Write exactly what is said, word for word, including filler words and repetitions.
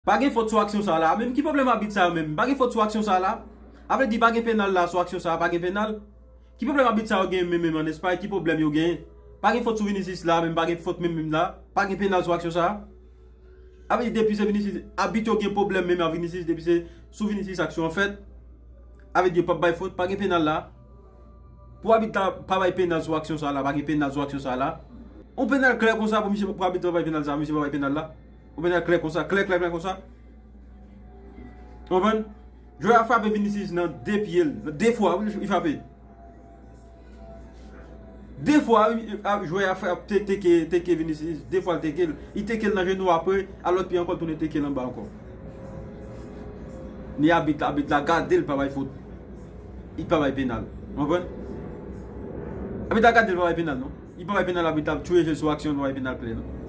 Pa gen fot sou aksyon sa la. Menm ki pwoblèm abit sa yo menm? Pa gen fot sou aksyon sa la. A vle di pa gen penal la sou aksyon sa, pa gen penal. Ki pwoblèm abit sa yo gen menm menm an Espay? Ki pwoblèm yo gen? Pa gen fot sou Vinicius la, menm pa gen fot menm menm la. Pa gen penal sou aksyon sa. A vle di depi se Vinicius, abit yo gen pwoblèm menm a Vinicius, depi se sou Vinicius aksyon an fèt. A vle di yo p ap bay fot, pa gen penal la. Pou abit la pa bay penal sou aksyon sa la, pa gen penal sou aksyon sa la. On penal klè konsa pou misye, pou abit la bay penal sa, misye pa bay penal la. On penal klè konsa, klè, klè, klè konsa. Konprann? Jwè a frape Vinicius nan de pye l, nan de fwa, wi, li frape. De fwa, wi, a, jwè a frape, te, teke, teke Vinicius, de fwa l teke l. Li teke l nan jenou apre, a lòt pye ankò l tounen teke l anba ankò. Ni abit la, abit la gade l pa bay fot. Li pa bay penal. Konprann? Abit la gade l pa bay penal, non. Li pa bay penal, abit la tchwe je l sou aksyon, pa bay penal klè, non.